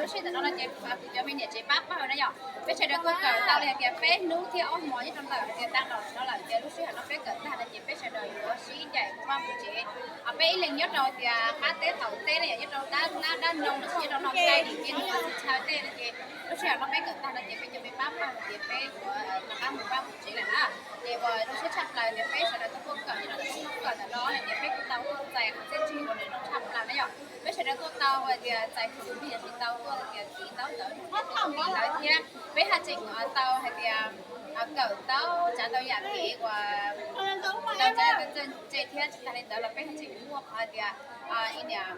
Lub sij hawm ntawm no no ces kuv cov me niam tsev pab pawg na yom, peb sawv daws kuj kawm tau li hais tias peb hnub thiab ob hmo nyob rau ntawm hais tias tag los no lawm, ces lub sij hawm no peb kawm tag no ces peb sawv daws yuav sib ncaim mus vaj mus tsev. Peb ib leeg nyob rau tias qab teb qaum teb na yom, nyob rau dab lab dab noog los sis nyob rau no kawg dim kiag nws tsis chaw tej no ces lub sij hawm no peb kawm tag no ces peb cov me pab pawg no ces peb yuav rov qab mus vaj mus tsev lawm na. Ces uas zoo siab tshaj plaws tias peb sawv daws tuaj kawm nyob rau ntawm xub kawm ntawm no no ces peb kuj tau tuaj txais qhov txiaj ntsig uas nws zoo tshaj plaws na yom. Peb sawv daws tuaj tau tias txais khoom lig los sis tau tuaj tias tiv tau ntawv rau peb thiab. Peb haj tseem tau hais tias kawm tau tsav tau yam kev uas tau tsav txawj ntse thiab. Tsis tas li ntawd los peb haj tseem muaj qhov hais tias i niam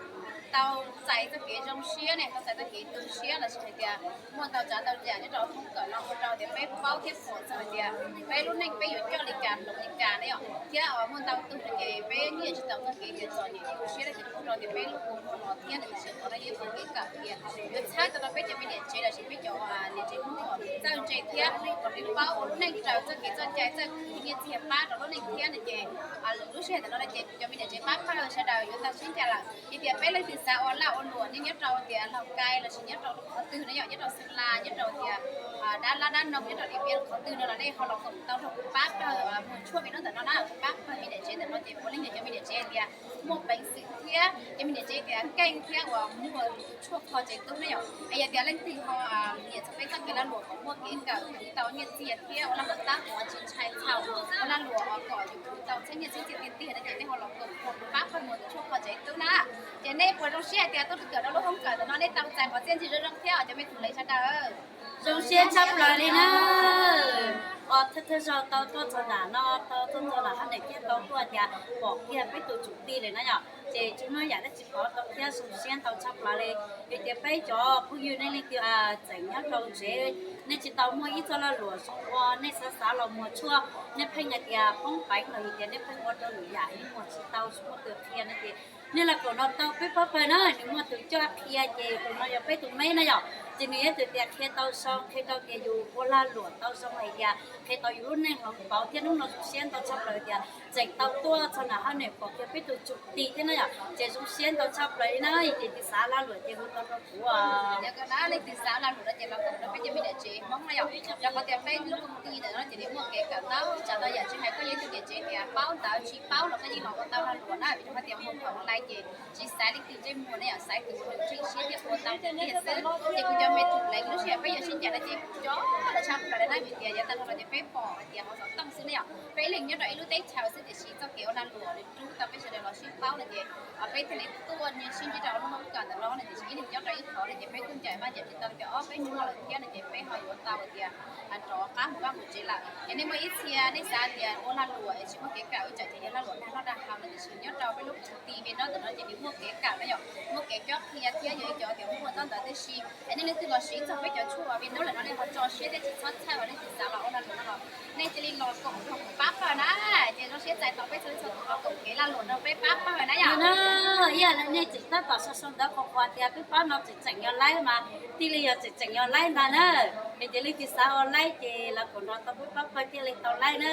tau txais txoj kev zoo siab ne, tau txais txoj kev tu siab los sis hais tias muaj ntau tsav ntau yam nyob rau hoob kawm no ua rau tias peb paub thiab pom txog hais tias peb lub neej peb yuav coj li cas hloov li cas na yom. Thiab muaj ntau tug no ces peb nyiam tsis tau txoj kev tias txom nyem tu siab no ces ua rau tias peb lub kua muag los thiab no ces sawv daws no yeej ua kev kawm tias yuav txhawb tau rau peb cov me niam tsev los sis peb cov niam tsev Hmoob kom txawj ntse thiab kom nws paub ua lub neej raws txoj kev txoj cai txawj khwv nyiaj txiag pab rau lub neej thiab no ces lub sij hawm ntawm no no ces cov me niam tsev pab pawg sawv daws yuav tau sib ncaim lawm. Yog tias peb leej twg xav ua lag ua luam nej nyob rau tias Lauj Kai los sis nyob rau qhov twg na yom, nyob rau Xeem Las, nyob rau tias dab lab dab noog, nyob rau Diam Npiab qhov twg no los nej ho los koom tau rau kuv pab pawg muag tshuaj me hnub ntawm no na, kuv pab pawg me niam tsev ntawm no ces puav leej yog cov me niam tsev tias muaj peev xwm thiab cov me niam tsev tias keej thiab uas muaj tus tshuaj kho tsev tub na yom. Es yog tias leej twg ho nyiam txog peb txoj kev lag luam kom muaj kev kawm khwv tau nyiaj txiag thiab ua lag luam tab tom tsis ntshai txhaum, ua lag luam kom yus khwv tau txhiab nyiaj txhiab txiaj tiag tiag no ces nej ho los koom rau kuv pab pawg muag tus tshuaj kho tsev tub na. Ces nej puas zoo siab hais tias tuaj kawm rau lub hoob kawm ntawm no nej tau txais qhov txiaj ntsig zoo zoo thiab cov me tub leej sawv daws? Zoo siab tshaj plaws li na. Os, thawj thawj zaug tau tuaj txog nram no, tau tuaj txog nram hab neem thiab tau tuaj tias pom kiag peb tus tswv tij lawm na yom, ces tsis muaj yam dab tsi pov tau thiab zoo siab ntau tshaj plaws li. Vim tias peb cov phooj ywg nej leej twg tseem nyob rau tsev, nej tsis tau muaj ib txoj lag luam zoo ua, nej xav xav los muag tshuaj, nej pheej hais tias poob peev los yog tias nej pheej ua rau lwm yam nej muag tsis tau, tsis muaj tus qhia no ces nej los koom no tau peb pab pawg na, nws muaj tus coj qhia ces tus no yog peb tus me na yom, ces nws yog tus tias qhia tau zoo, qhia rau tias yus ua lag luam tau zoo hais tias qhia tau yus lub neej hloov pauv thiab hnub no zoo siab ntau tshaj plaws tias tseem tau tuaj txog nram hab neem pom kiag peb tus tswv tij thiab na yom, ces zoo siab ntau tshaj plaws li na, ces tus xav lag luam ces hu tau rau kuv. Yog kawg na, leej twg xav lag luam no ces los koom rau peb cov me niam tsev Hmoob na yom, rau qhov tias peb lub koom tij ntawm no ces nws muaj kev kawm ntau tsav ntau yam, tsis hais koj yog ib tug niam tsev tias paub ntawv tsis paub los koj yeej los ua tau lag luam na, vim rau qhov tias muag khoom online ces tsis xaiv leej twg ntsej muag ne yom, xaiv tus uas nws ntseeg siab thiab ua tau tiag xwb. Ces kuv cov me tub leej lub sij hawm peb yuav sib ncaim no ces coob lawm tshaj plaws li na, vim tias yav tag no no ces peb pom hais tias hauv xov tooj xwb ne yom, peb ib leeg nyob rau ib lub teb chaws xwb tiam sis txoj kev ua lag luam nws rub tau peb sawv daws los sib paub no ces peb thiaj li tuaj nyiag sib ntsib rau lub hoob kawm ntawm no no tiam sis ib leeg nyob rau ib qho no ces peb kuj ncaim vaj ncaim tsev tau li tias ob peb hnub no lawm thiab no ces peb ho yuav tau tias rov qab mus vaj mus tsev lawm. Ces nej muaj ib txhia nej xav tias ua lag luam es tsis muaj kev kawm ib tsam ces yog lag luam dag noj dag haus no tiam sis nyob rau peb lub koom tij Vim Nab ntawm no ces nws muaj kev kawm na yom, muaj kev cob qhia thiab yog ib cov tias muaj txoj ntawv tib si. Es nej leej twg los siv txog peb cov tshuaj Vim Nab lawm no nej ho tso siab thiab tsis txhob txhawj, nej twg xav los ua lag luam no los nej cia li los koom rau pab pawg na. Ces zoo siab txais tos peb txhua leej txhua tus los koom kev lag luam rau peb pab pawg na yom. Ib yam li nej tseem tab tom sau sau ntawv qhuas qhuas tias peb pab no tseem tseem yog laib mas thiaj li yog tseem tseem yog laib ntag na. Es ces leej twg xav ua laib ces los koom nrog tau peb pab pawg thiaj li tau laib na.